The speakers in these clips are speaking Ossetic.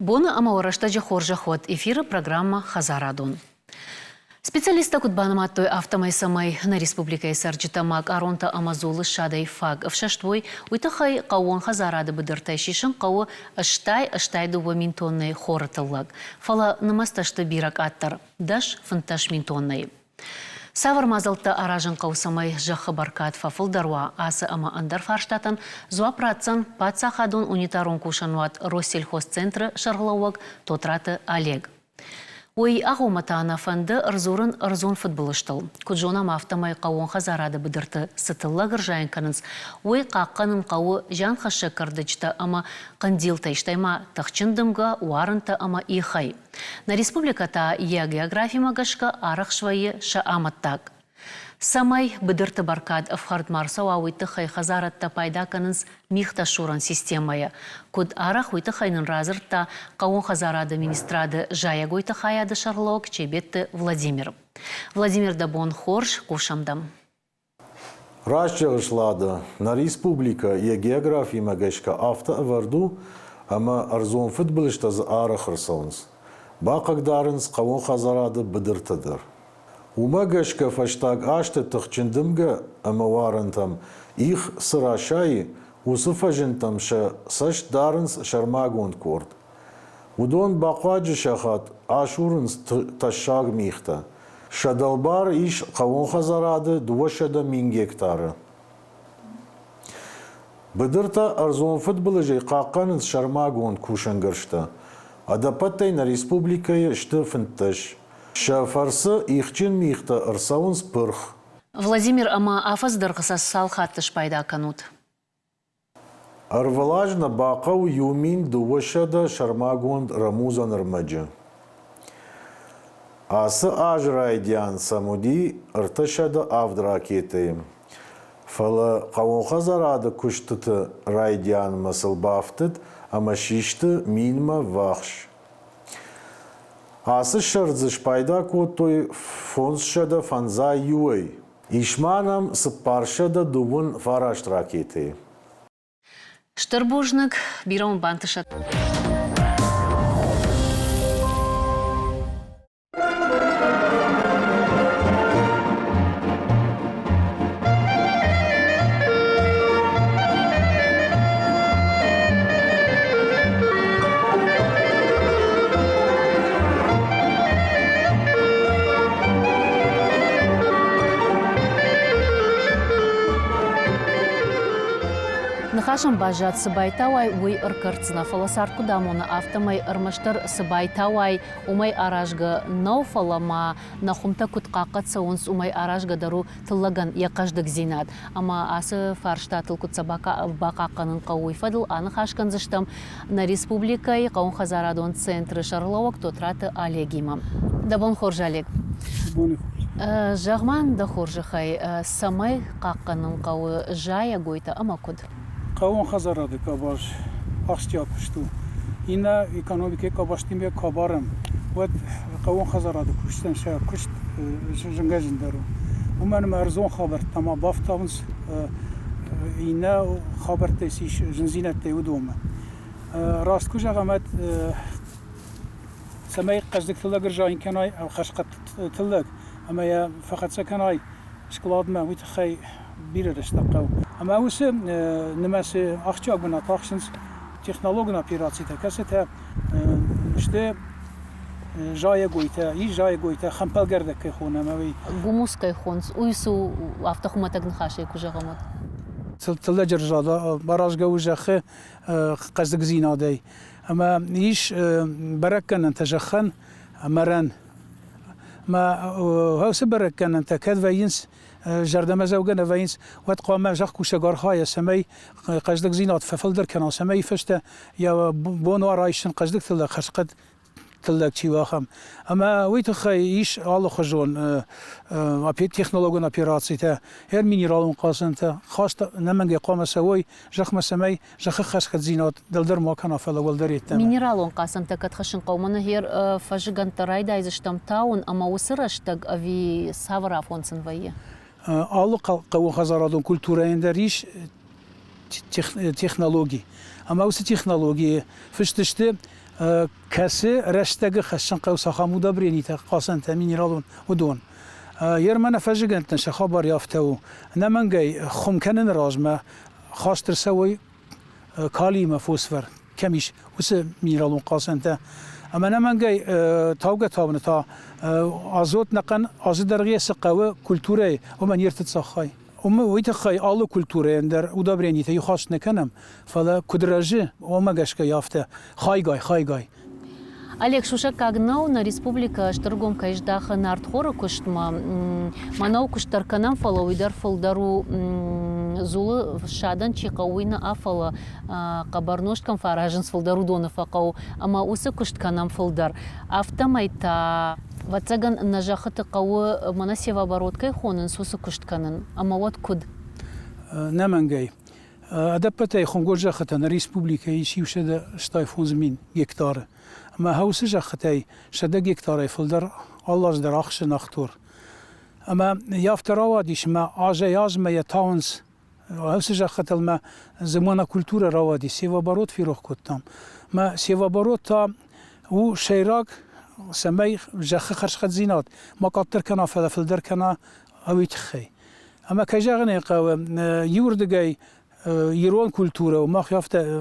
Боны ӕмӕ рӕстӕджы хорзӕх уӕд эфиры программӕ «Хӕдзарадон». Специалисттӕ куыд банымадтой, афтӕмӕй цӕмӕй нӕ республикӕйы цӕрджытӕ макъаронтӕ ӕмӕ дзулы ссадӕй фаг ӕфсӕст уой, уый тыххӕй хъӕууон хӕдзарады быдыртӕй сисын хъӕуы 80-82 мин тоннӕйы хоры тыллӕг. Фӕлӕ нымӕцтӕ сты бирӕ къаддӕр – 10-15 мин тоннӕйы. Цавӕр мадзӕлттӕ аразын хъӕуы, цӕмӕй зӕххы бӕркад фӕфылдӕр уа, ацы ӕмӕ ӕндӕр фарстатӕн дзуапп ратдзӕн паддзахадон унитарон кусӕнуат Россельхозцентры сӕргълӕууӕг Тотраты Олег. Уый агъоммӕ та нӕ фӕнды ӕрдзурын ӕрдзон фыдбылызтыл. Куыд зонӕм, афтӕмӕй хъӕууон хӕдзарады быдырты цы тыллӕг ӕрзайын кӕнынц, уый хъахъхъӕнын хъӕуы зианхӕссӕг кӕрдӕджытӕ ӕмӕ хъӕндилтӕй, стӕй ма тыхджын дымгӕ, уарынтӕ ӕмӕ ихӕй. Нӕ республикӕ та йӕ географимӕ гӕсгӕ арӕх свӕййы сӕ амӕттаг. Цӕмӕй быдырты бӕркад ӕфхӕрд ма рцӕуа, уый тыххӕй хӕдзарӕдтӕ пайда кӕнынц мигътӕ сурӕн системӕйӕ. Куыд арӕх, уый тыххӕй нын радзырдта хъӕууон хӕдзарады министрады зайӕгойты хайады сӕргълӕууӕг Чебетты Владимир. Владимир, дӕ бон хорз, хъусӕм дӕм. Раст зӕгъыс, Лада, нӕ республикӕ йӕ географимӕ гӕсгӕ афтӕ ӕвӕрд у, ӕмӕ ӕрдзон фыдбылызтӕ дзы арӕх ӕрцӕуынц. Бахъыгдарынц хъӕууон хӕдзарады быдыртӕ дӕр. Уымӕ гӕсгӕ фӕстаг азты тыхджын дымгӕ ӕмӕ уарынтӕм их цы расайы, уыцы фӕзындтӕм сӕ цӕст дарынц сӕрмагонд къорд. Уыдон бахъуаджы сахат асурынц тӕссаг мигътӕ. Сӕ дӕлбар ис хъӕууонхӕдзарады 200 000 гектары. Быдыртӕ ӕрдзон фыдбылызӕй хъахъхъӕнынц сӕрмагонд кусӕнгӕрзтӕ. Ӕдӕппӕтӕй нӕ республикӕйы сты 15. Сӕ фӕрцы ихджын мигътӕ ӕрцӕуынц пырх. Владимир, ӕмӕ афӕдз дӕргъы сӕ цал хатты спайда кӕнут? Ӕрвылаз нӕ бахъӕуы 1200 сӕрмагонд рӕмудзӕн ӕрмӕджы. Ацы аз райдиан сӕм уыди 307 ракетӕйы. Фӕлӕ хъӕууонхӕдзарады куыстыты райдианмӕ сыл бафтыд ӕмӕ систы минмӕ ввахс. Ацы сӕрд дзы спайда кодтой 551-ӕй. Ис ма нӕм 439 ракетӕйы. Стыр бузныг, бирӕ уын бантысӕд. Ныхасӕн баззад, цы байтауай, уый ӕркӕрддзынӕ, фӕлӕ цард куыд амоны, афтӕмӕй ӕрмӕстдӕр цы байтауай, уымӕй аразгӕ нӕу, фӕлӕ ма нӕ хуымтӕ куыд хъахъхъӕд цӕуынц, уымӕй аразгӕ дӕр у тыллӕгӕн йӕ хъӕздыгдзинад. Ӕмӕ ацы фарстатыл куыд сӕ бахъахъхъӕнын хъӕуы, уый фӕдыл аныхас кӕндзыстӕм нӕ республикӕйы хъӕууонхӕдзарадон центры сӕргълӕууӕг Тотраты Олегимӕ. Дӕ бон хорз, Олег. Боны хорз. Зӕгъ-ма, дӕ хорзӕхӕй, цӕмӕй хъахъхъӕнын хъӕуы зайӕгойтӕ ӕмӕ куыд? Хъӕууон хӕдзарады къабаз ахсджиаг куыст у. Иннӕ экономикӕйы къабӕзтимӕ куы абарӕм, уӕд хъӕууон хӕдзарады кусджытӕн сӕ куыст зынгӕ зындӕр у. Уымӕн ӕмӕ ӕрдзон хабӕрттӕ ма бафтауынц иннӕ хабӕрттӕй цы ис зындзинӕдтӕй, уыдонмӕ. Раст куы зӕгъӕм, уӕд цӕмӕй хъӕздыг тыллӕг ӕрзайын кӕнай, хӕрзхъӕд тыллӕг ӕмӕ йӕ фӕхӕццӕ кӕнай скъладмӕ, уый тыххӕй бирӕ рӕстӕг хъӕуы. Ӕмӕ уыцы нымӕцы ахсджиаг бынат ахсынц технологон операцитӕ, кӕцытӕ сты зайӕгойтӕ, ис зайӕгойтӕ, хӕмпӕлгӕрдӕг кӕй хонӕм, уый. Гумус кӕй хонынц, уый цы у, афтӕ хуымӕтӕг ныхасӕй куы зӕгъӕм, уӕд? Тыллӕджы ӕрзад аразгӕ у зӕххы хъӕздыгдзинадӕй. Ӕмӕ ис бӕрӕггӕнӕнтӕ зӕххӕн мӕрӕн. Ӕмӕ уыцы бӕрӕггӕнӕнтӕ кӕд вӕййынц зӕрдӕмӕдзӕугӕ нӕ вӕййынц, уӕд хъуамӕ зӕхкусӕг архайа, цӕмӕй хъӕздыгдзинад фӕфылдӕр кӕна, цӕмӕй фӕстӕ йӕ бон уа райсын хъӕздыг тыллӕг, хӕрзхъӕд тыллӕг чи у, ахӕм. Ӕмӕ уый тыххӕй ис алыхуызон технологон операцитӕ, минералон хъацӕнтӕ, хаст ӕнӕмӕнгӕй хъуамӕ цӕуой зӕхмӕ, цӕмӕй зӕххы хӕсхӕддзинад дӕлдӕр ма кӕна, фӕлӕ уӕлдӕр йеддӕмӕ. Минералон хъацӕнтӕ кӕд хӕссын хъӕуы? Мӕнӕ гъер фӕззыгӕндтӕ райдайдзыстӕм тауын ӕмӕ уыцы рӕстӕг ӕви цавӕр афон сын вӕййы? Алы хъӕууонхӕдзарадон культурӕйӕн дӕр ис технологи. Ӕмӕ уыцы технологийы фыст сты. Кӕцы рӕстӕгы хӕссын хъӕуы цахӕм удобренитӕ, хъацӕнтӕ, минералон, уыдон. Йе рмӕ нӕ фӕззыгӕндтӕн сӕ хабар афтӕ у. Ӕнӕмӕнгӕй хуым кӕныны размӕ хаст ӕрцӕуой калийимӕ фосфор, кӕм ис, уыцы минералон хъацӕнтӕ. Ӕмӕ ӕнӕмӕнгӕй таугӕ-тауыны та азот нӕхъӕн азы дӕргъы цы хъӕуы культурӕйы, уымӕн не ртыцъӕххай. Уый тыххӕй алы культурӕйӕн дӕр удобренитӕ иу хаст нӕ кӕнӕм, фӕлӕ куыд рӕзы, уымӕ гӕсгӕ афтӕ хайгай, хайгай. Олег, сусӕггаг нӕу, нӕ республикӕ стыр гом кӕй здахы нартхоры куыстмӕ. Мӕнӕу куыст дӕр кӕнӕм, фӕлӕ уый дӕр фылдӕр у дзулы ссадӕн чи хъӕуы, уый нӕ, фӕлӕ хъӕбӕр нозт кӕм фӕаразынц, фылдӕр уыдоны фӕхъӕуы. Ӕмӕ уыцы куыст кӕнӕм фылдӕр. Афтӕмӕй та, ӕвӕццӕгӕн, нӕ зӕххыты хъӕуы мӕнӕ севооборот кӕй хонынц, уыцы куыст кӕнын. Ӕмӕ уӕд куыд? Нӕмӕнгӕй. Ӕдӕппӕтӕй хуымгонд зӕххытӕ нӕ республикӕйы ис 165 мин гектары. Ӕмӕ уыцы зӕххытӕй 100 гектарӕй фылдӕр алы аз дӕр ахсы нӕхтор. Ӕмӕ афтӕ рауадис, ӕмӕ азӕй-азмӕ йӕ тауынц Уыцы зӕххытыл мӕ дзы монокультурӕ рауади, севооборот ферох кодтам. Мӕ севооборот та у сӕйраг, цӕмӕй зӕххы хӕрзхъӕддзинад ма къаддӕр кӕна, фӕлӕ фылдӕр кӕна уый тыххӕй. Ӕмӕ кӕй зӕгъын ӕй хъӕуы, иуырдыгӕй ирон культурӕ у, мах афтӕ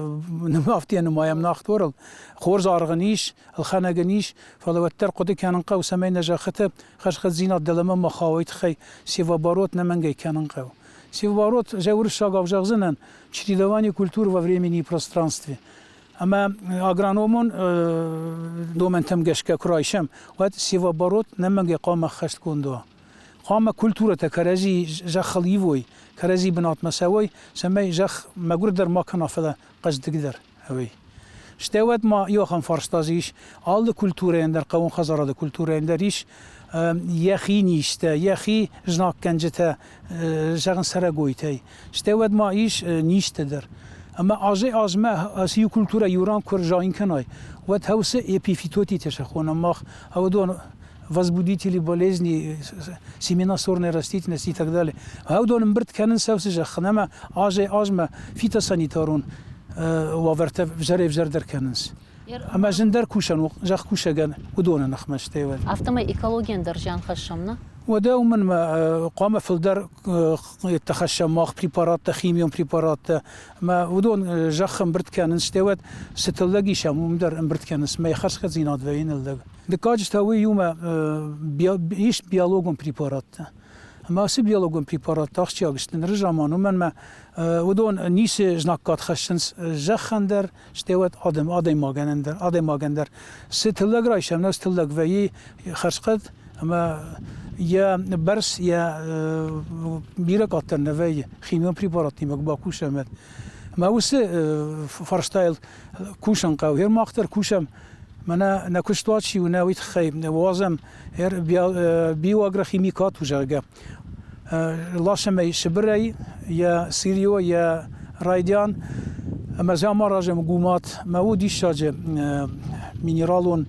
афтӕ нымайӕм нахторыл, хорз аргъ ын ис, ӕлхӕнӕг ын ис, фӕлӕ уӕддӕр хъуыды кӕнын хъӕуы, цӕмӕй нӕ зӕххыты хӕрзхъӕддзинад дӕлӕмӕ ма хауа, уый тыххӕй севооборот нӕмӕнгӕй кӕнын хъӕуы. Севооборот зӕ уырыссагау зӕгъдзынӕн, чередование культур во времени и пространстве. Ӕмӕ агрономон домӕнтӕм гӕсгӕ куы райсӕм, уӕд севооборот нӕмӕнгӕй хъуамӕ ӕххӕстгонд уа. Хъуамӕ культурӕтӕ кӕрӕдзи зӕххыл ивой, кӕрӕдзи бынатмӕ цӕуой, цӕмӕй зӕхх мӕгуырдӕр ма кӕна, фӕлӕ хъӕздыгдӕр. Ӕви. Стӕй уӕд ма иу ахӕм фарста дзы ис, алы культурӕйӕн дӕр, хъӕууон хӕдзарады культурӕйӕн дӕр ис йӕхи низтӕ, йӕхи знаггӕнджытӕ, зӕгъын, цӕрӕгойтӕй. Стӕй уӕд ма ис низтӕ дӕр. Ӕмӕ азӕй-азмӕ ацы иу культурӕ иу ран куы ӕрзайын кӕнай, уӕд уыцы эпифитотитӕ сӕ хонӕм мах, уыдон возбудители болезни, семена сорной растительности и так далее. Уыдон ӕмбырд кӕнынц уыцы зӕххӕн ӕмӕ азӕй-азмӕ фитосанитарон уавӕртӕ ӕвзӕрӕй-ӕвзӕрдӕр кӕнынц. Ӕмӕ зындӕр кусӕн у зӕхкусӕгӕн уыдоны ныхмӕ стӕй уӕд. Афтӕмӕй экологийӕн дӕр зиан хӕссӕм, нӕ? Уӕдӕ уымӕн хъуамӕ фылдӕр хӕссӕм мах препараттӕ, химион препараттӕ. Ӕмӕ уыдон зӕхх ӕмбырд кӕнынц, стӕй уӕд цы тыллӕг исӕм, уым дӕр ӕмбырд кӕнынц. Мӕ хӕрзхъӕддзинад вӕййы ныллӕг. Дыккаджы та уый иумӕ ис биологон препараттӕ. Ӕмӕ ацы биологон препараттӕ ахсджиаг сты ныры заман, уымӕн ӕмӕ уыдон ницы знаггад хӕссынц зӕххӕн дӕр, стӕй уӕд адӕймагӕн дӕр, адӕймагӕн дӕр. Цы тыллӕг райсӕм, нӕ тыллӕг вӕййы хӕрзхъӕд ӕмӕ йӕ бӕрц йӕ бирӕ къаддӕр нӕ вӕййы химион препараттимӕ куы бакусӕм, уӕд. Ӕмӕ уыцы фарстайыл кусын хъӕуы. Гъер мах дӕр кусӕм, мӕнӕ нӕ куыстуат чи у, нӕ уый тыххӕй уадзӕм биоагрохимикат у, зӕгъгӕ. Ласӕм ӕй Сыбырӕй, йӕ сырье, йӕ райдиан, ӕмӕ дзы ам аразӕм гумат. Мӕ у диссаджы минералон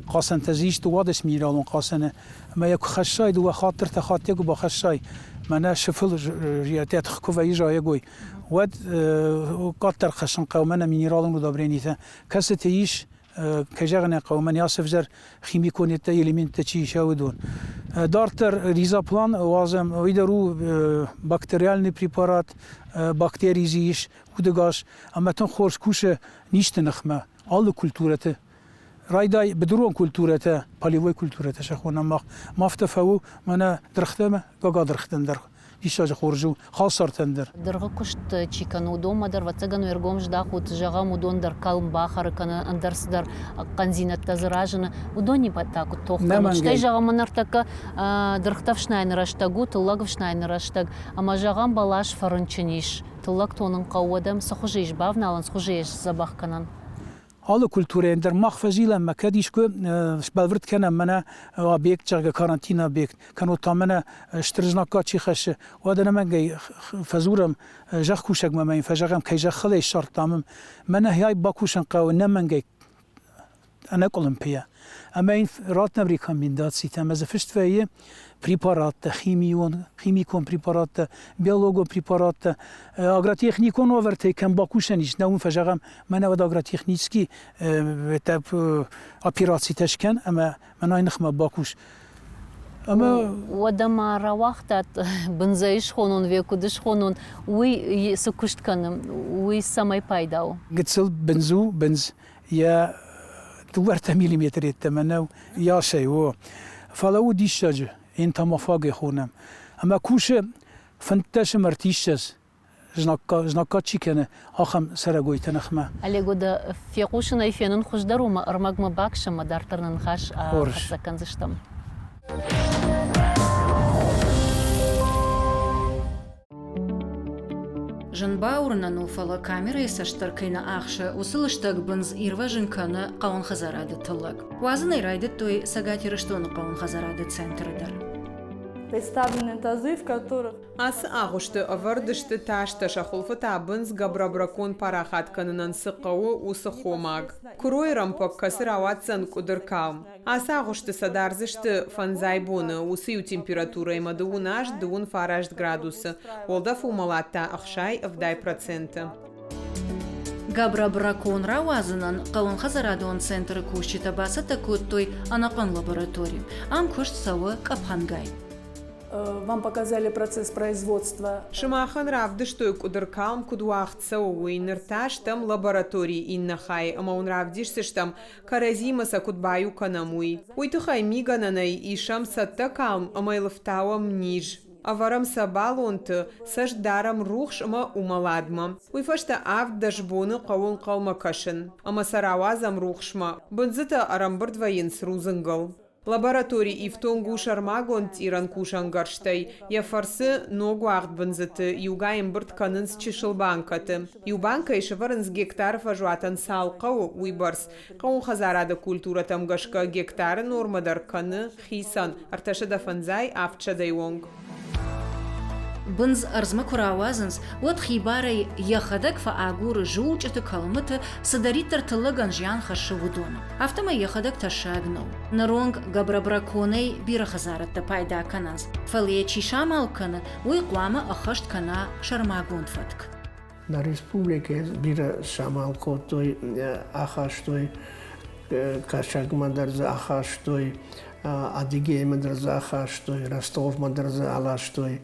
хъацӕнтӕ дзы ис, 12 минералон хъацӕны. Ӕмӕ йӕ куы хӕссай, дыууӕ хатты, ӕртӕ хатты куы бахӕссай, мӕнӕ сыфыл йӕ тых куы вӕййы зайӕгой, уӕд къаддӕр хӕссын хъӕуы мӕнӕ минералон удобренитӕ, кӕцыты ис, кӕй зӕгъын ӕй хъӕуы, мӕнӕ ацы ӕвзӕр химикон элементтӕ чи ис, уыдон. Дарддӕр ризоплан уадзӕм, уый дӕр у бактериальный препарат, бактери дзы ис, удӕгас, ӕмӕ тынг хорз кусы низты ныхмӕ, алы культурӕты. Райдай быдырон культурӕтӕ, полевой культурӕтӕ сӕ хонӕм мах. Ма афтӕ фӕуы, мӕнӕ дыргътӕ гагадыргътӕн дӕр диссаджы хорз у халсартӕн дӕр. Дыргъы куыст чи кӕны, уыдонмӕ дӕр, ӕвӕццӕгӕн, уе ргом здахут, зӕгъӕм, уыдон дӕр калм бахӕры кӕнӕ ӕндӕр цыдӕр хъӕндзинӕдтӕ дзы разыны. Уыдонимӕ та куыд тох кӕнут? Стӕй, зӕгъӕм, ныртӕккӕ дыргътӕ ӕфснайыны рӕстӕг у, тыллӕг ӕфснайыны рӕстӕг, ӕмӕ, зӕгъӕм, бӕлас фӕрынчын ис, тыллӕг тонын хъӕуы, уӕд ӕм цы хуызы ис бавналӕн, цы хуызы ис сдзӕбӕх кӕнӕн? Алы культурӕйӕн дӕр мах фӕзилӕм ӕмӕ кӕд искуы сбӕлвырд кӕнӕм мӕнӕ объект, зӕгъгӕ, карантины объект, кӕннод та мӕнӕ стыр знаггад чи хӕссы, уӕд ӕнӕмӕнгӕй фӕдзурӕм зӕхкусӕгмӕ ӕмӕ йын фӕзӕгъӕм, кӕй зӕххыл ӕй ссардтам, мӕнӕ хиай бакусын хъӕуы, ӕнӕмӕнгӕй. ӕнӕкъуылымпыйӕ. Ӕмӕ йын раттӕм рекомендацитӕ ӕмӕ дзы фыст вӕййы препараттӕ, химион, химикон препараттӕ, биологон препараттӕ, агротехникон уавӕртӕй кӕм бакусӕн ис, нӕ уым фӕзӕгъӕм, мӕнӕ уӕд агротехнический этап операцитӕ скӕн ӕмӕ мӕнӕй ныхмӕ бакус. Ӕмӕ Уӕдӕ ма рауагътат бындзӕй схонон, ве куыд схонон, уый цы куыст кӕны, уый цӕмӕй пайда у? Гыццыл бындз у, бындз йӕ дыууӕртӕ миллиметр йеддӕмӕ нӕу, йасӕй у. Фӕлӕ у диссаджы, энтомофагӕй хонӕм. Ӕмӕ кусы 15 ӕмӕ 30 знаггад чи кӕны, ахӕм цӕрӕгойты ныхмӕ. Олег, дӕ фехъусынӕй фенын хуыздӕр у, мӕ ӕрмӕгмӕ бакӕсӕм, ӕмӕ дарддӕр нӕ ныхас хӕццӕ кӕндзыстӕм. Зын бауырнӕн у, фӕлӕ камерӕйы цӕст дӕр кӕй нӕ ахсы, уыцы лыстӕг бындз ирвӕзын кӕны хъӕуонхӕдзарады тыллӕг. Уадзын ӕй райдыдтой Цӕгат Ирыстоны хъӕуонхӕдзарады центры дӕр. Представлены тазы, в которых Ацы агъуысты ӕвӕрд сты тастӕ, сӕ хуылфы та бындз габробракон парахат кӕнынӕн цы хъӕуы, уыцы хомаг. Куыройы рӕмпӕг кӕцы рауадздзӕн къуыдыр калм. Ацы агъуысты сӕ дардзысты фӕндзай боны, уыцы иу температурӕимӕ дыууын аст, дыууын фараст градусы, уӕлдӕф уымӕлад та 60-70%. Габробракон рауадзынӕн хъӕуонхӕдзарадон центры кусджытӕ бацӕттӕ кодтой ӕнӕхъӕн лаборатори. Ам куыст цӕуы къӕпхӕнгай. Вам показали процесс производства. Сымахӕн равдыстой, къуыдыркалм куыд уагъд цӕуы, уый. Ныр та стӕм лабораторийы иннӕ хайы ӕмӕ уын равдисдзыстӕм, кӕрӕдзимӕ сӕ куыд баиу кӕнӕм, уый. Уый тыххӕй мигӕнӕнӕй исӕм цӕттӕ калм ӕмӕ йыл ӕфтауӕм низ. Ӕвӕрӕм сӕ баллонты, цӕст дарӕм рухс ӕмӕ уымӕладмӕ. Уый фӕстӕ 17 боны хъӕуы ӕнхъӕлмӕ кӕсын ӕмӕ сӕ рауадзӕм рухсмӕ. Бындзытӕ ӕрӕмбырд вӕййынц рудзынгыл. Лаборатори ифтонг у сӕрмагонд цъирӕн кусӕнгӕрзтӕй. Йӕ фӕрцы ног уагъд бындзыты иугай ӕмбырд кӕнынц чысыл банкӕты. Иу банкӕй сӕвӕрынц гектары фӕзуатӕн цал хъӕуы, уый бӕрц. Хъӕууонхӕдзарады культурӕтӕм гӕсгӕ гектары нормӕ дӕр кӕны хицӕн 305 700 онг. Бындз ӕрдзмӕ куы рауадзынц, уӕд хибарӕй йӕхӕдӕг фӕагуры зулчъыты, кӕлмыты, цыдӕриддӕр тыллӕгӕн зиан хӕссы, уыдоны. Афтӕмӕй йӕхӕдӕг тӕссаг нӕу. Ныронг габробраконӕй бирӕ хӕдзарӕдтӕ пайда кӕнынц, фӕлӕ йӕ чи самал кӕны, уый хъуамӕ ӕххӕст кӕна сӕрмагонд фӕтк. Нӕ республикӕйы бирӕ самал кодтой, ахастой, Кӕсӕгмӕ дӕр дзы ахастой, Адыгеймӕ дӕр дзы ахастой, Ростовмӕ дӕр дзы аластой.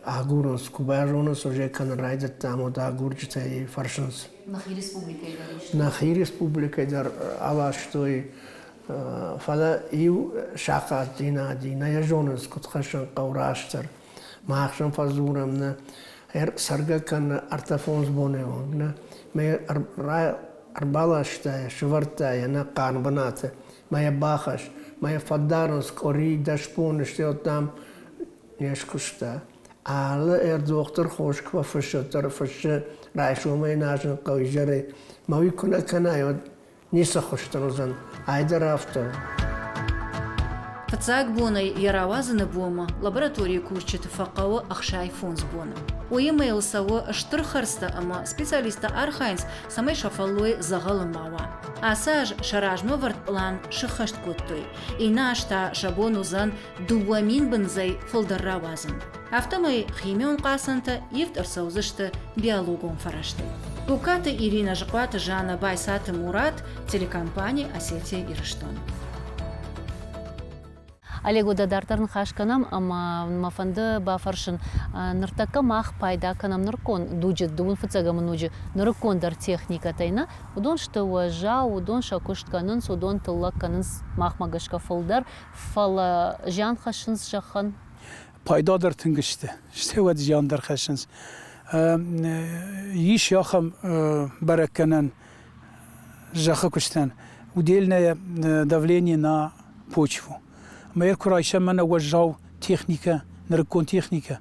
Агурынц, куы базонынц, уже кӕнын райдыдтам, уӕд агурджытӕй фӕрсынц. Нӕхи республикӕйы дӕр ис? Нӕхи республикӕйы дӕр аластой, фӕлӕ иу сахъатдзинад и, нӕ йӕ зонынц, куыд хӕссын хъӕуы растдӕр. Мах сӕм фӕдзурӕм, нӕ цӕргӕ кӕны ӕртӕ-фондз боны онг, нӕ мӕ ӕрбаласта йӕ, сӕвӕрдта йӕ нӕ хъарм бынаты, мӕ йӕ бахӕс, мӕ йӕ фӕдарынц къуыри, дӕс боны, стӕй дам не скуыста. Алы ӕрдохтыр хорз куы фӕфыссы, уӕддӕр фыссы райсомӕй назын хъӕуы изӕрӕй. Мӕ уый куы нӕ кӕнай, уӕд ницы хуыздӕр уыдзӕн, айдӕр афтӕ. Фыццаг бонӕй йӕ рауадзыны бонмӕ лабораторийы кусджыты фӕхъӕуы 65 боны. Уыимӕ йыл цӕуы стыр хӕрдзтӕ ӕмӕ специалисттӕ архайынц, цӕмӕй сӕ фӕллой дзӕгъӕлы ма уа. Ацы аз сӕ размӕвӕрд пълан сыххӕст кодтой. Иннӕ аз та сӕ бон уыдзӕн 2000 бындзӕй фылдӕр рауадзын. Афтӕмӕй химион хъацӕнтӕ ивд ӕрцӕудзысты биологон фӕрӕзтӕй. Гугкаты Иринӕ, Зыхъуаты Жаннӕ, Байцаты Мурат, телекомпани Осетия-Ирыстон. Олег, уӕдӕ дарддӕр ныхас кӕнӕм ӕмӕ мӕ фӕнды бафӕрсын, ныртӕккӕ мах пайда кӕнӕм нырыккон дуджы, дыууын фыццӕгӕм ӕнуджы нырыккондӕр техникӕтӕй, нӕ? Уыдон сты уӕззау, уыдон сӕ куыст кӕнынц, уыдон тыллӕг кӕнынц махмӕ гӕсгӕ фылдӕр, фӕлӕ зиан хӕссынц зӕххӕн. Пайда дӕр тынг сты, стӕй уӕд зиан дӕр хӕссынц. Ис ахӕм бӕрӕггӕнӕн зӕххы куыстӕн удельное давление на почву. Ӕмӕ куы райсӕм мӕнӕ уӕззау техникӕ, нырыккон техникӕ,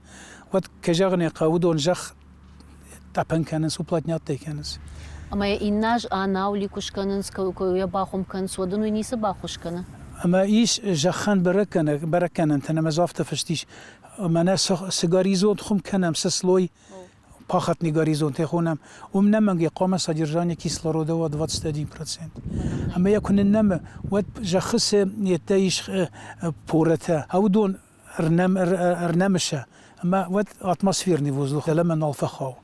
уӕд, кӕй зӕгъын ӕй хъӕуы, уыдон зӕхх тъӕпӕн кӕнынц, уплотняттӕй кӕнынц. Ӕмӕ иннӕ аз анаули куы скӕнынц, куы йӕ бахуым кӕнынц, уӕд ын уый ницы баххуыс кӕны? Ӕмӕ ис зӕххӕн бӕрӕггӕнӕнтӕн, ӕмӕ дзы афтӕ фыст ис, мӕнӕ цы горизонт хуым кӕнӕм, цы слой. пахотный горизонт хонӕм, уым нӕмӕнг хъуамӕ содержание кислорода уа 21%. Ӕмӕ йӕ куы ныннӕмы, уӕд зӕххы цы йедтӕ ис порӕтӕ, уыдон ӕрнӕмысӕ, ӕмӕ уӕд атмосферный воздух дӕлӕмӕ нал фӕхауы.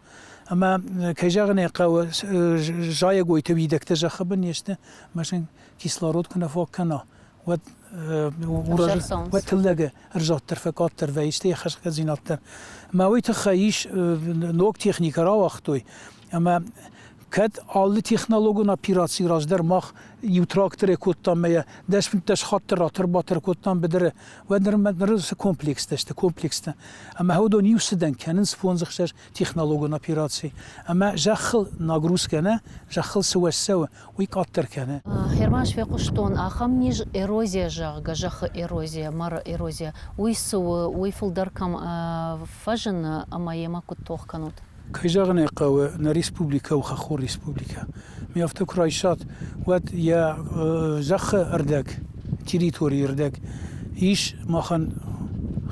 Ӕмӕ, кӕй зӕгъын ӕй хъӕуы, зайӕгойты уидӕгтӕ зӕххы бын не сты, ӕмӕ сын кислород куы нӕ фаг кӕна, уӕд уӕд тыллӕг ӕрзаддӕр фӕкъаддӕр вӕййы, стӕй хӕсгӕдзинад дӕр. Ӕмӕ уый тыххӕй ис ног техникӕ рауагътой, ӕмӕ кӕд алы технологон операци раздӕр мах иу тракторӕй кодтам ӕмӕ йӕ 10-15 хатты ратыр-батыр кодтам быдыры, уӕд нырмӕ ныр цы комплекстӕ сты, комплекстӕ. Ӕмӕ уыдон иу цыдӕн кӕнынц фондзыхсӕз технологон операци. Ӕмӕ зӕххыл нагрузкӕ нӕ, зӕххыл цы уӕз цӕуы, уый къаддӕр кӕны. Герман фехъуыстон, ахӕм низ эрозия, зӕгъгӕ, зӕххы эрозия, мӕры эрозия, уый цы у, уый фылдӕр кӕм фӕзыны ӕмӕ йемӕ куыд тох кӕнут? Кӕй зӕгъын ӕй хъӕуы, нӕ республикӕ у хӕххон республикӕ. Ме афтӕ куы райсат, уӕд йӕ зӕххы ӕрдӕг, территорийы ӕрдӕг ис махӕн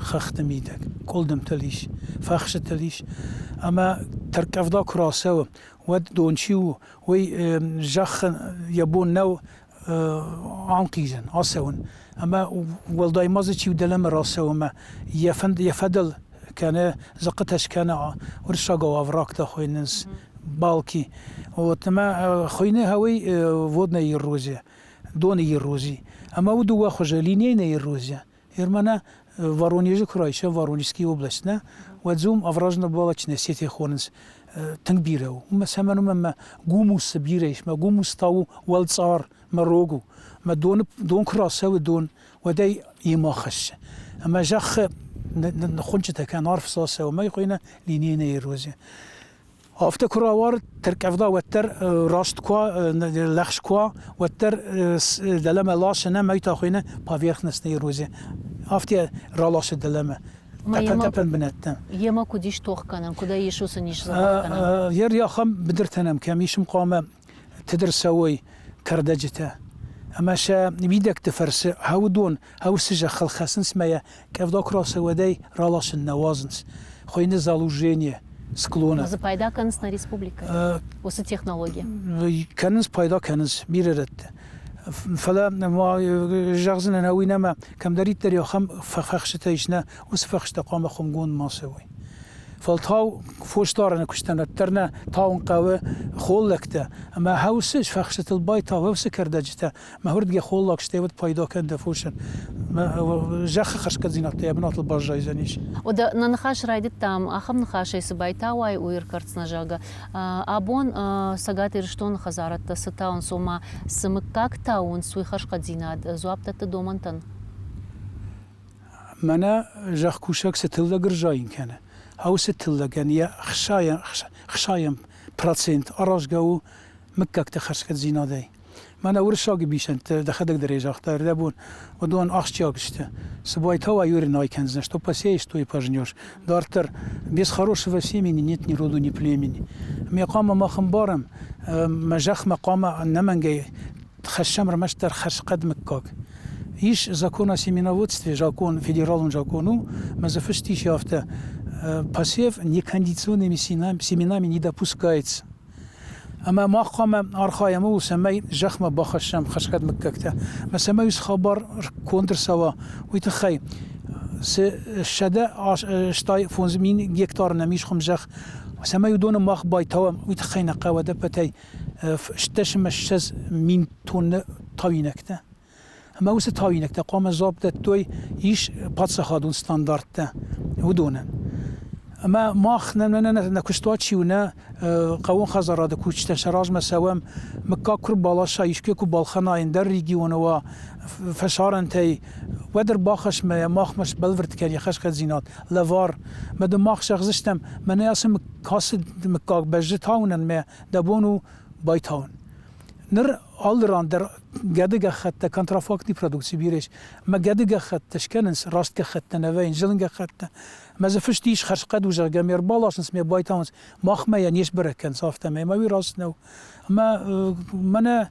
хӕхты мидӕг, къуылдымтыл ис, фӕхсытыл ис. Ӕмӕ тӕрккъӕвда куы рацӕуы, уӕд дон чи у, уый зӕххы йӕ бон нӕу анхъизын, ацӕуын. Ӕмӕ уӕлдай ма дзы чи дӕлӕмӕ рацӕуы ӕмӕ йӕ фӕнд йӕ фӕдыл кӕны дзыхъхъытӕ скӕны, уырыссагау оврагтӕ хуыйнынц, балки. Вот ӕмӕ хуыйны хӕуый водная эрозия, доны эрози. Ӕмӕ у дыууӕ хуызы, линейная эрозия Германӕ Воронежы куы райсӕм, Воронежский область нӕ, уӕд дзы уым овражно-балочная сеть хонынц тынг бирӕ у. Уымӕ цӕмӕн уымӕн мӕ гумус бирӕ ис, мӕ гумус та у уӕлцъар, мӕ рог у. Мӕ доны дон куы рацӕуы дон, уӕд ӕй йемӕ хӕссы. Ӕмӕ зӕххы ныххуынчъытӕ кӕны арф цацӕуы, мӕй хуыйны линейная эрозия. Афтӕ куы рауард, тӕрккъӕвда уӕддӕр раст куы уа, лӕгъз куы уа, уӕддӕр дӕлӕмӕ ласы нӕ мӕй та хуыйны поверхностная эрозия. Афтӕ раласы дӕлӕмӕ. Тъӕпӕн-тъӕпӕн бынӕттӕ. Йемӕ куыд ис тох кӕнӕн, куыд ӕй ис уыцы низ дзӕбӕх кӕнӕн? Йе рйахӕм быдыртӕ нӕм кӕм ис, хъуамӕ тыдыр цӕуой кӕрдӕджытӕ. Ӕмӕ сӕ уидӕгты фӕрцы хӕуыдон хӕусы зӕххыл хӕцынц мӕ йӕ Къӕвда куы рацӕуӕдӕй раласын нӕ уадзынц. Хуыйны залужение склона. Дзы пайда кӕнынц нӕ республикӕйы уыцы технологи? Кӕнынц, пайда кӕнынц бирӕ рӕтты. Фӕлӕ ма зӕгъдзынӕн, уый нӕма кӕмдӕриддӕр ахӕм фӕхсытӕ ис, нӕ уыцы фӕхстӕ хъуамӕ хуымгонд ма цӕуой. Фӕлтау фосдарыны куыстӕн уӕддӕр нӕ тауын хъӕуы холлӕгтӕ ӕмӕ хӕусы фӕхсытыл байтау хӕусы кӕрдӕджытӕ Мӕ уырдгӕ холлаг стӕй уӕд пайда кӕн дӕ фосӕн. Зӕххы хӕрзхъӕддзинӕдтӕ йӕ бынатыл баззайдзӕнис. Уӕдӕ нӕ ныхас райдыдтам ахӕм ныхасӕй цы байтауай, уый ӕркӕрддзынӕ, зӕгъгӕ. Абон Цӕгат Ирыстоны хӕдзарӕдтӕ цы тауынц, ома цы мыггаг тауынц, уый хӕрзхъӕддзинад дзуапп дӕтты домӕнтӕн? Мӕнӕ зӕхкусӕг цы тыллӕг ӕрзайын кӕны, уыцы тыллӕгӕн йӕ хсайӕм процент аразгӕ у мыггӕгты хӕрзхъӕддзинадӕй. Мӕнӕ уырыссаг бисӕнттӕ дӕхӕдӕг дӕр ӕй загътай, ӕрдӕбон уыдон ахсджиаг сты. Цы байтауа юринай кӕндзынӕ, что посеешь, то и пожнешь. Дарддӕр без хорошего семени нет ни роду, ни племени. Ме хъуамӕ мах ӕмбарӕм, мӕ зӕхмӕ хъуамӕ ӕнӕмӕнгӕй хӕссӕм ӕрмӕстдӕр хӕрзхъӕд мыггаг. Ис закон о семеноводстве, закон, федералон закон у, мӕ дзы фыст ис афтӕ, посев некондиционными семенами не допускается. Ӕмӕ мах хъуамӕ архайӕм ууыл, цӕмӕй зӕхмӕ бахӕссӕм хӕсгӕд мыггӕгтӕ. Ӕмӕ цӕмӕй уыцы хабар конд ӕрцӕуа, уый тыххӕй цы 185 000 гектары нӕм ис хуымзӕхх, цӕмӕй уыдоны мах байтауӕм, уый тыххӕй нӕ хъӕуы ӕдӕппӕтӕй 28 000 тонны тауинӕгтӕ. Ӕмӕ уыцы тауинӕгтӕ хъуамӕ дзуапп дӕттой ис паддзахадон стандарттӕ уыдонӕн. Ӕмӕ мах нӕ, нӕ, нӕ, нӕ куыстуат чи у, нӕ хъӕууон хӕдзарады кусджытӕн сӕ размӕ цӕуӕм, мыггаг куы рбаласа, искуы куы балхӕна ӕндӕр регионы уа, фӕсарӕнтӕй, уӕд ӕрбахӕсмӕ махмӕ сбӕлвырд кӕн йӕ хӕсгӕдзинад, лӕвар. Мӕ дын мах зӕгъдзыстӕм, мӕнӕ ацы ацы мыггаг бӕззы тауынӕн мӕ дӕ бон у байтауын. Ныр алы ран дӕр гӕды гӕххӕттӕ, контрафактный продукци бирӕ ис. Ӕмӕ гӕды гӕххӕттӕ скӕнынц, раст гӕххӕттӕ нӕ вӕййынц, зылын гӕххӕттӕ. Ӕмӕ дзы фыст ис, хӕрзхъӕд у, зӕгъгӕ, ме рбаласынц, ме байтауынц, махмӕ йӕ не сбӕрӕг кӕнынц афтӕмӕй. Ӕмӕ уый раст нӕу. Ӕмӕ мӕнӕ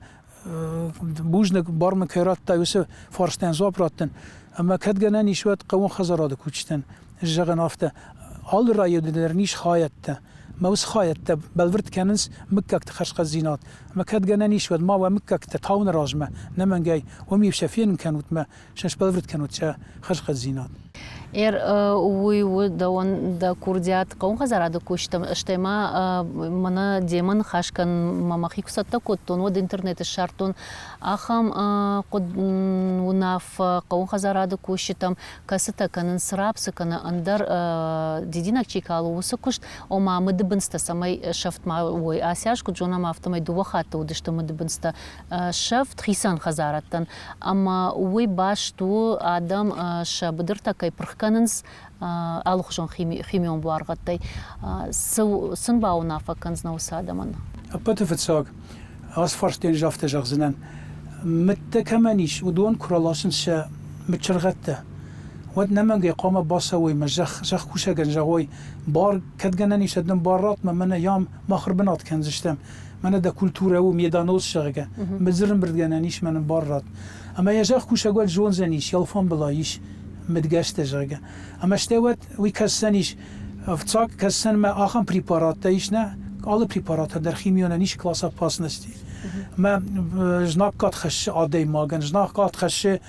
бузныг, бар мын кӕй радтай, уыцы фарстӕн дзуапп раттын. Ӕмӕ кӕд гӕнӕн ис, уӕд хъӕууон хӕдзарады кусджытӕн зӕгъын афтӕ, алы районы дӕр ис хайӕдтӕ. Мӕ уыцы хайӕдтӕ бӕлвырд кӕнынц мыггӕгты хӕрзхъӕддзинад. Ӕмӕ кӕд гӕнӕн ис, уӕд ма уӕ мыггӕгтӕ тауыны размӕ, нӕмӕнгӕй, уым-иу сӕ фенын кӕнут мӕ сӕ сбӕлвырд кӕнут сӕ хӕрзхъӕддзинад. Эр уый у дӕуӕн дӕ курдиат хъӕуон хӕдзарады кусджытӕм, стӕй ма мӕнӕ демӕ ныхас кӕнынмӕ мӕхи куы цӕттӕ кодтон, уӕд интернеты ссардтон ахӕм уынаффӕ хъӕуон хӕдзарады кусджытӕм, кӕцытӕ кӕнынц рапсы кӕнӕ ӕндӕр дидинӕг чи калы, уыцы куыст, ома мыдыбындзтӕ цӕмӕй сӕфт ма уой. Ацы аз, куыд зонӕм, афтӕмӕй дыууӕ хатты уыдысты мыдыбындзтӕ сӕфт хицӕн хӕдзарӕдтӕн, ӕмӕ уый баст у, адӕм сӕ быдыртӕ кӕй пырх кӕнынц алыхуызон химион буаргъӕдтӕй. Цы сын бауынаффӕ кӕндзынӕ уыцы адӕмӕн? Ӕппӕты фыццаг, ацы фарстӕн ӕз афтӕ зӕгъдзынӕн, мыдтӕ кӕмӕн ис, уыдон куы раласынц сӕ мыдчыргъӕдтӕ, уӕд нӕмӕнгӕй хъуамӕ бацӕуой мӕ зӕхкусӕгӕн зӕгъой, бар кӕд гӕнӕн ис, уӕд нын бар ратт мӕ мӕнӕ ям мах ӕрбынат кӕндзыстӕм, мӕнӕ дӕ культурӕ у медонос, зӕгъгӕ, мыдзырымбырдгӕнӕн ис, мӕнӕн бар ратт. Ӕмӕ йӕ зӕхкусӕг уӕд зондзӕнис, йӕ алфамбылай ис мыдгӕстӕ, зӕгъгӕ. Ӕмӕ стӕй уӕд уый кӕсдзӕнис, фыццаг кӕсдзӕн мӕ ахӕм препараттӕ ис, нӕ, алы препаратӕн дӕр химионӕн ис класс опасности. Мӕ знаггад хӕссы адӕймагӕн, знаггад хӕссы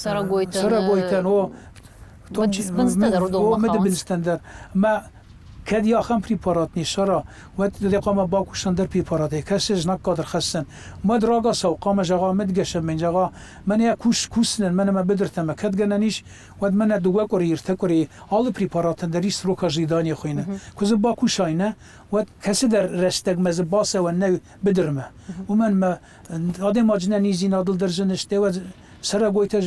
цӕрӕгойтӕн, цӕрӕгойтӕн, о, мыдыбындзтӕн дӕр. Мӕ кӕд ахӕм препарат не ссара, уӕд дӕ хъуамӕ бакуса ӕндӕр препаратӕй, кӕцы знаггад ӕрхӕсдзӕн. Уӕд рагацау хъуамӕ зӕгъа мыдгӕсӕн мын зӕгъа, мӕнӕ кус кусынӕн, мӕнӕ мӕ быдыртӕ мӕ кӕд гӕнӕн ис, уӕд мӕнӕ дыууӕ къуыри, ӕртӕ къуыри алы препаратӕн дӕр ис срок ожидания хуыйны. Куы дзы бакусай, нӕ, уӕд кӕцыдӕр рӕстӕгмӕ дзы бацӕуӕн нӕй быдырмӕ. Уымӕн мӕ адӕймаджы нӕниздзинадыл дӕр зын сты, уӕд цӕрӕгойтӕ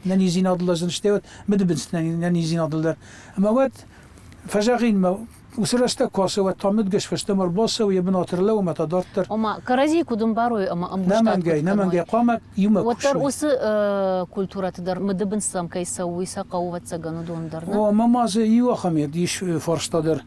нӕниздзинадыл дӕр зын сты, уӕд мыдыбындзты нӕниздзинадыл дӕр. Ӕмӕ уӕд фӕзӕгъин мӕ уыцы рӕстӕг куы ацӕуы, уӕд та мыдгӕс фӕстӕмӕ ӕрбацӕуы, йӕ бынаты ӕрлӕууы ӕмӕ та дарддӕр. Ома, кӕрӕдзийы куыд ӕмбарой ӕмӕ ӕмгуыстад Нӕмӕнгӕй, нӕмӕнгӕй хъуамӕ иумӕ Уӕддӕр уыцы культурӕты дӕр мыдыбындзтӕм кӕй цӕуы, уый сӕ хъӕуы, ӕвӕццӕгӕн, уыдон дӕр, нӕ? О, ӕмӕ ма дзы иу ахӕм ис фарста дӕр.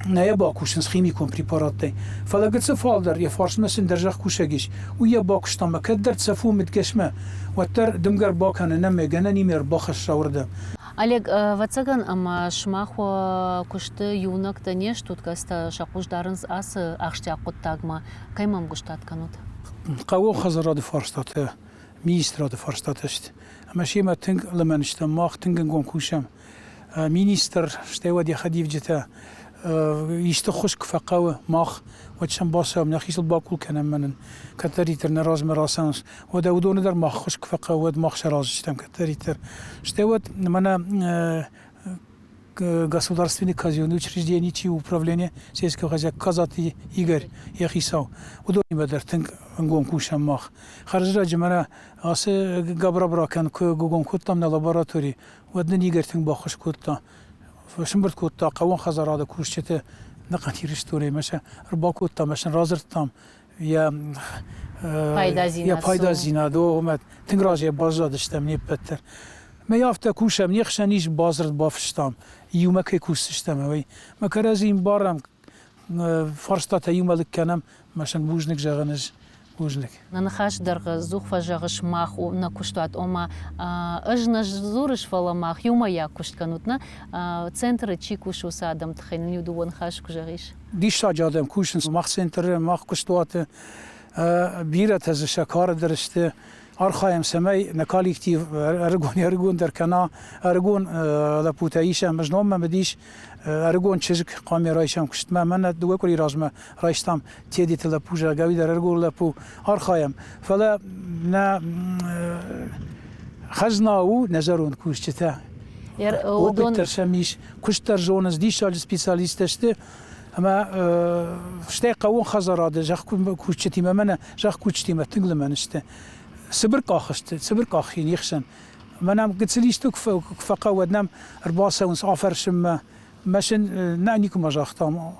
Нӕ йӕ бакусынц химикон препараттӕй. Фӕлӕ гыццыл фалдӕр йӕ фарсмӕ цы ӕндӕр зӕхкусӕг ис, уый йӕ бакуыста ӕмӕ кӕддӕр цӕф у мыдгӕсмӕ, уӕддӕр дымгӕ ӕрбакӕны нӕмӕ, гӕнӕн имӕ ӕрбахӕсса уырдӕм. Олег, ӕвӕццӕгӕн, ӕмӕ сымах уӕ куысты иунӕгтӕ не стут, кӕцытӕ сӕ хъус дарынц ацы ахсджиаг хъуыддагмӕ. Кӕй ма ӕмгуыстад кӕнут? Хъӕууон хӕдзарады фарстатӕ, министрады фарстатӕ сты. Ӕмӕ семӕ тынг лымӕн стӕм, мах тынг ӕнгом кусӕм. Министр, стӕй уӕд йӕ хӕдивджытӕ исты ххуыс куы фӕхъӕуы мах, уӕд сӕм бацӕуӕм, нӕхи сыл бакъул кӕнӕм мӕнӕн, кӕддӕриддӕр нӕ размӕ рацӕуынц. Уӕдӕ уыдоны дӕр мах ххуыс куы фӕхъӕуы, уӕд мах сӕ разы стӕм кӕддӕриддӕр. Стӕй уӕд мӕнӕ государственный казенный учреждений чи управление сельского хозяйства Казаты Игорь йӕ хицау, уыдонимӕ дӕр тынг ӕнгом кусӕм мах. Хӕрзрӕджы мӕнӕ ацы габрабракӕн куы гугом кодтам нӕ лаборатори, уӕд нын Игорь тынг баххуыс кодта. Сымбырд кодта хъӕууон хӕдзарады кусджыты ӕнӕхъӕн Ирыстонӕй мӕ сӕ ӕрбакодта мӕ сын радзырдтам йӕ пайдадзинад. Омӕ тынг разыйӕ баззадыстӕм не ппӕт дӕр. Мӕ афтӕ кусӕм, не хсӕн ис бадзырд бафыстам, иумӕ кӕй кусдзыстӕм, уый. Мӕ кӕрӕдзийы ӕмбарӕм, фарстатӕ иумӕ лыг кӕнӕм, мӕ сын бузныг зӕгъын ӕз. Бузныг. Нӕ ныхас дӕргъы ӕдзух фӕзӕгъыс мах у нӕ куыстуат, ома ӕз нӕ дзурыс, фӕлӕ мах иумӕйаг куыст кӕнут, нӕ центры чи кусы, уыцы адӕм тыххӕй нын иу-дыууӕ ныхасы куы зӕгъис. Диссаджы адӕм кусынц мах центры, мах куыстуаты. Бирӕтӕ дзы сӕ кары дӕр сты. Архайӕм, цӕмӕй нӕ коллектив ӕрыгон-ӕрыгондӕр кӕна. Ӕрыгон лӕппутӕ исӕм, знон мӕм уыдис ӕрыгон чызг, хъуамӕ райсӕм куыстмӕ. Мӕнӕ дыууӕ къуыри размӕ райстам Тедеты лӕппу, зӕгъгӕ, уый дӕр ӕрыгон лӕппу. Архайӕм. Фӕлӕ нӕ хӕзна у нӕ зӕронд кусджытӕ. Опыт дӕр сӕм ис, куыст дӕр зонынц, диссаджы специалисттӕ сты. Ӕмӕ стӕй хъӕууон хӕдзарады зӕхкусджытимӕ мӕнӕ зӕхкусджытимӕ тынг лымӕн сты. Цыбыр къах сты, цыбыр къах не хсӕн. Мӕнӕ гыццыл исты куы фӕхъӕуы, уӕд нӕм ӕрбацӕуынц афӕрсынмӕ. Мӕ сын нӕ никуыма загътам.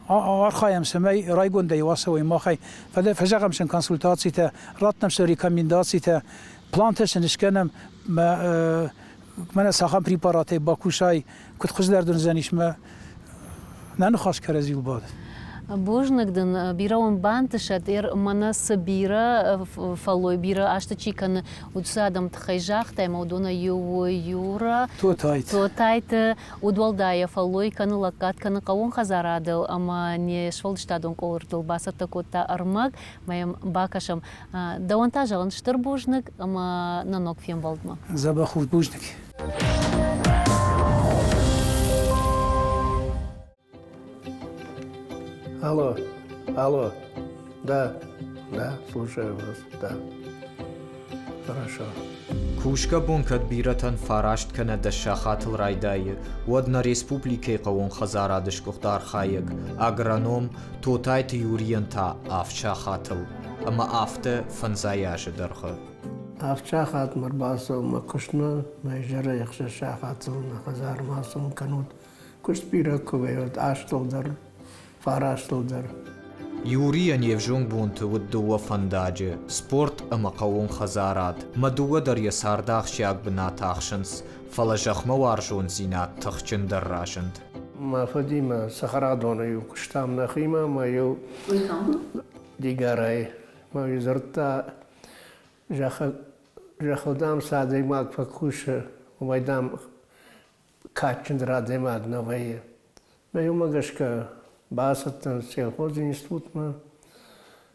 Архайӕм, цӕмӕй райгондӕй ацӕуой махӕй. Фӕлӕ фӕзӕгъӕм сын консультацитӕ, раттӕм сын рекомендацитӕ, плантӕ сын скӕнӕм. Мӕнӕ цахӕм препаратӕй бакусай, куыд хуыздӕр дын уыдзӕнис мӕ нӕ ныхас кӕрӕдзиуыл бады. Бузныг дын, бирӕ уын бантысӕд, мӕнӕ цы бирӕ фӕллой, бирӕ азты чи кӕны, уыцы адӕм тыххӕй загътай, ӕмӕ уыдонӕй иу у Юра. Тотайты. Тотайты удуӕлдайӕ фӕллой кӕны, лӕггад кӕны хъӕууон хӕдзарадыл ӕмӕ не сфӕлдыстадон къордыл бацӕттӕ кодта ӕрмӕг. Мӕ йӕм бакӕсӕм. Дӕуӕн та зӕгъын стыр бузныг ӕмӕ нӕ ног фембӕлдмӕ. Дзӕбӕх ут, бузныг. Алло, алло, да, да, слушаю вас, да. Хорошо. Кусгӕ бон кӕд бирӕтӕн фараст кӕнӕ дӕс сахатыл райдайы, уӕд нӕ республикӕйы хъӕууон хӕдзарады сгуыхт архайӕг, агроном Тотайты Юрийӕн та авд сахатыл, ӕмӕ афтӕ фӕндзай азы дӕргъы. Авд сахатмӕ ӕрбацӕуын мӕ куыстмӕ, мӕ изӕрӕй ӕхсӕз сахатыл нӕ хӕдзармӕ ацӕуын кӕнут. Куыст бирӕ куы вӕййы, уӕд астыл дӕр, фарастыл дӕр. Юрийӕн йе взонг бонты уыд дыууӕ фӕндаджы: спорт ӕмӕ хъӕууон хӕдзарад. Мӕ дыууӕ дӕр йӕ царды ахсджиаг бынат ахсынц, фӕлӕ зӕхмӕ уарзондзинад тыхджындӕр разынд. Мӕ фыдимӕ цӕхӕрадоны-иу куыстам нӕхимӕ ӕмӕ-иу Дигарӕй мӕ дзырдта, зӕххыл, дам, цы адӕймаг фӕкусы, уымӕй, дам, кадджындӕр адӕймаг нӕ вӕййы. Мӕ уымӕ гӕсгӕ бацыдтӕн сельхозы институтмӕ,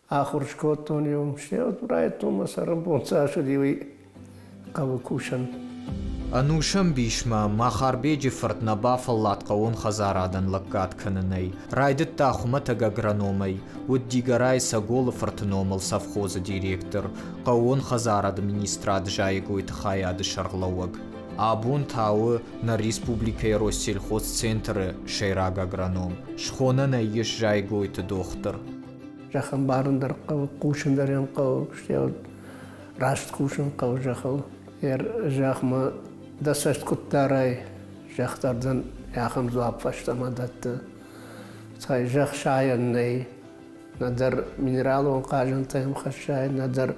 ахуыр скодтон-иу, стӕй райдыдтон мӕ цӕрӕнбон цас уыди, уый хъӕуы кусын. Ӕнусӕмбисмӕ Махарбеджы фырт нӕ бафӕллад хъӕууон хӕдзарадӕн лӕггад кӕнынӕй. Райдыдта хуымӕтӕг агрономӕй, уыд Дигорайы Цӕголы фырты номыл совхозы директор, хъӕууон хӕдзарады министрады зайӕгойты хайады сӕргълӕууӕг. Абон та у нӕ республикӕйы Россельхозцентры сӕйраг агроном, схонӕн ӕй ис зайӕгойты дохтыр. Зӕххӕмбарын дӕр хъӕуы, хъусын дӕр ӕм хъӕуы, стӕй раст кусын хъӕуы зӕххыл. Зӕхмӕ дӕ цӕст куыд дарай, зӕхх дӕр дын ахӕм дзуапп фӕстӕмӕ дӕтты. Цӕй зӕхх сайӕн нӕй, нӕдӕр минералон хъазӕнтӕ йӕм хӕссай, нӕдӕр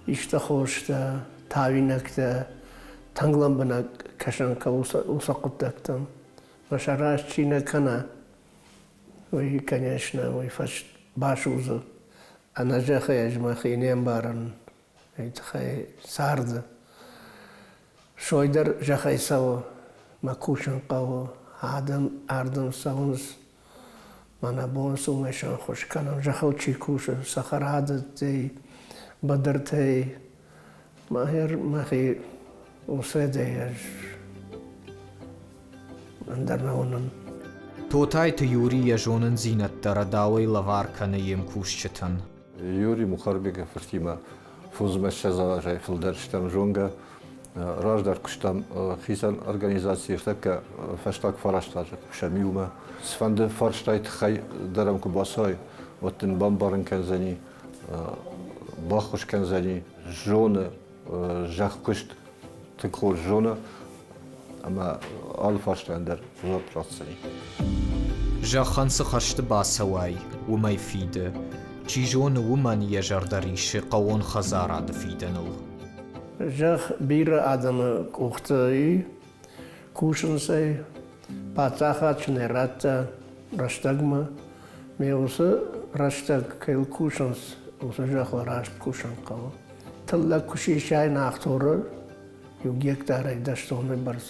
исты хостӕ, тауинӕгтӕ, тынг лӕмбынӕг кӕсын хъӕуы уыцы хъуыддӕгтӕм. Мӕ сӕ раст чи нӕ кӕна, уый, конечно, уый фӕст басудзы. Ӕнӕ зӕххӕй ӕз мӕхи не мбарын, уый тыххӕй царды. Сой дӕр зӕххӕй цӕуы, мӕ кусын хъӕуы, адӕм ардӕм цӕуынц, Мӕнӕ бон цумӕ сӕнхуыс кӕнӕм, зӕххыл чи кусы, цӕхӕрадӕттӕй, быдыртӕй. Мӕхи мӕхи усӕдӕй ӕз ӕндӕр нӕ уынын. Тотайты Юри йӕ зонындзинӕдтӕ рӕдауӕй лӕвар кӕны йе мкусджытӕн. Юрий Мухарбегы фыртимӕ фондзмӕ ссӕдз азӕй фылдӕр стӕм зонгӕ. Раздӕр куыстам хицӕн организацийы ӕртӕккӕ фӕстаг фараст азы кусӕм иумӕ. Цыфӕнды фарстайы тыххӕй дӕр ӕм куы бацӕуай, уӕд дын бамбарын кӕндзӕни, баххуыс кӕндзӕни, зоны зӕхкуыст тынг хорз зоны ӕмӕ алы фарстайӕн дӕр дзуапп ратдзӕни. Зӕххӕн цы хӕсты бацӕуай, уымӕй фиды. Чи зоны, уымӕн йӕ зӕрдӕ риссы хъӕууон хӕдзарады фидӕныл. Зӕхх бирӕ адӕмы къухты и, кусынц ӕй, паддзахад сын ӕй радта рӕстӕгмӕ. Ме уыцы рӕстӕг кӕй кусынц, уыцы зӕххыл раст кусын хъӕуы. Тыллӕг куы сисай Нахторы иу гектарӕй дӕс тонны бӕрц,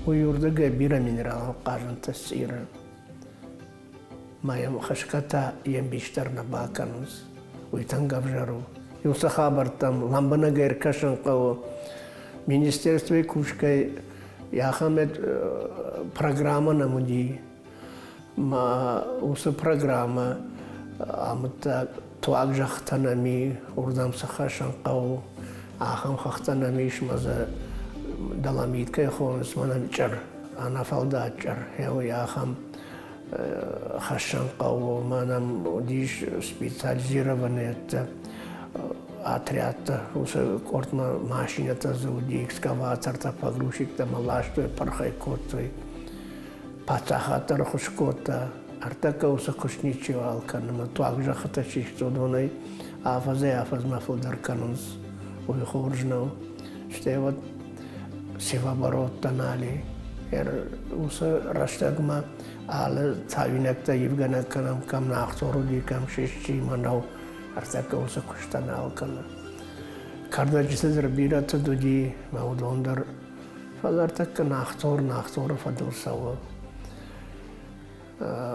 уый уырдыгӕй бирӕ минералон хъазӕнтӕ цъиры. Ма йӕм хӕсгӕ та йе мбис дӕр нӕ бакӕнынц. Уый тынг ӕвзӕр у. Уыцы хабӕрттӕм лӕмбынӕгӕй ӕркӕсын хъӕуы. Министерствойы кусгӕй ахӕм программӕ нӕм уыди. Ма уыцы программӕ амыдта туаг зӕххытӕ нӕм и, уырдӕм цы хӕссын хъӕуы, ахӕм хӕхтӕ нӕм ис, мӕ дзы доломит кӕй хонынц, мӕнӕн чъыр, ӕнӕфӕлдат чъыр, уый ахӕм хӕссын хъӕуы. Мӕнӕн уыдис специализированные отрядтӕ, уыцы къордмӕ машинӕтӕ дзы уыди, экскаватортӕ, погрузчиктӕ мӕ ластой, пырхӕй кодтой. Паддзахад дӕр ӕххуыс кодта. Ӕртӕккӕ уыцы куыст ничиуал кӕны, ӕмӕ туаг зӕххытӕ чи сты, уыдонӕй афӕдзӕй-афӕдзмӕ фылдӕр кӕнынц. Уый хорз нӕу. Стӕй уӕд севообороттӕ нал и. Уыцы рӕстӕгмӕ алы цауинӕгтӕ ивгӕ нӕ кӕнӕм, кӕм нӕхцор уыди, кӕм сисчи, мӕнӕу, ӕртӕккӕ уыцы куыстӕ нал кӕны. Кӕрдӕджыты дӕр бирӕ тыд уыди, мӕ уыдон дӕр. Фӕлӕ ӕртӕккӕ нӕхцор нӕхцоры фӕдыл цӕуы.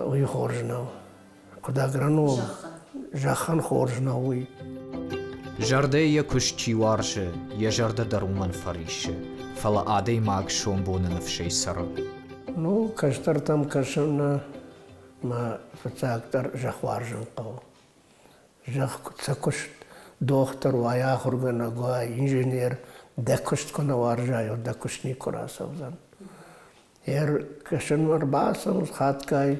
Уый хорз нӕу. Куыд агроном, зӕххӕн хорз нӕу уый. Зӕрдӕ йӕ куыст чи уарзы, йӕ зӕрдӕ дӕр уымӕн фӕриссы, фӕлӕ адӕймаг сомбоны ныфсӕй цӕры. Ну, кӕстӕртӕм кӕсын мӕ фыццагдӕр зӕхх уарзын хъӕуы. Зӕхх сӕ куыст дохтыр уай, ахуыргӕнӕг уай, инженер, дӕ куыст куы нӕ уарзай, уӕд дӕ куыст никуы рацӕудзӕн. Ӕркӕсынмӕ ӕрбацӕуынц хатгай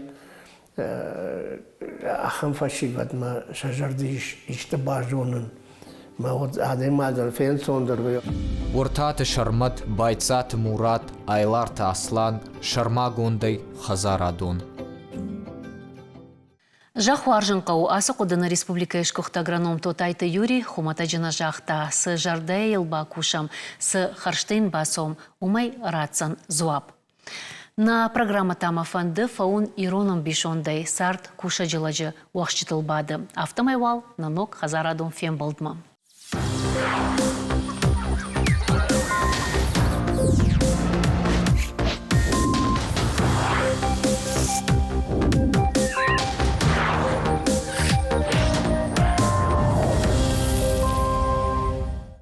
ахӕм фӕсивӕдмӕ сӕ зӕрды ис исты базонын. Мӕ уӕд адӕймагӕн фенцондӕр вӕййы. Уыртаты Сӕрмӕт, Байцаты Мурат, Айларты Аслан, сӕрмагондӕй хӕдзарадон. Зӕхх уарзын хъӕуы. Ацы хъуыды нӕ республикӕйы сгуыхт агроном Тотайты Юрий хуымӕтӕджы нӕ загъта, цы зӕрдӕйӕ йыл бакусӕм, цы хӕрзтӕ йын бацӕуӕм, уымӕй ратдзӕн дзуапп. Нӕ программӕ та мӕ фӕнды фӕуын ирон ӕмбисондӕй цард кусӕджы лӕджы уӕхсчытыл бады. Афтӕмӕй уал нӕ ног хӕдзарадон фембӕлдмӕ.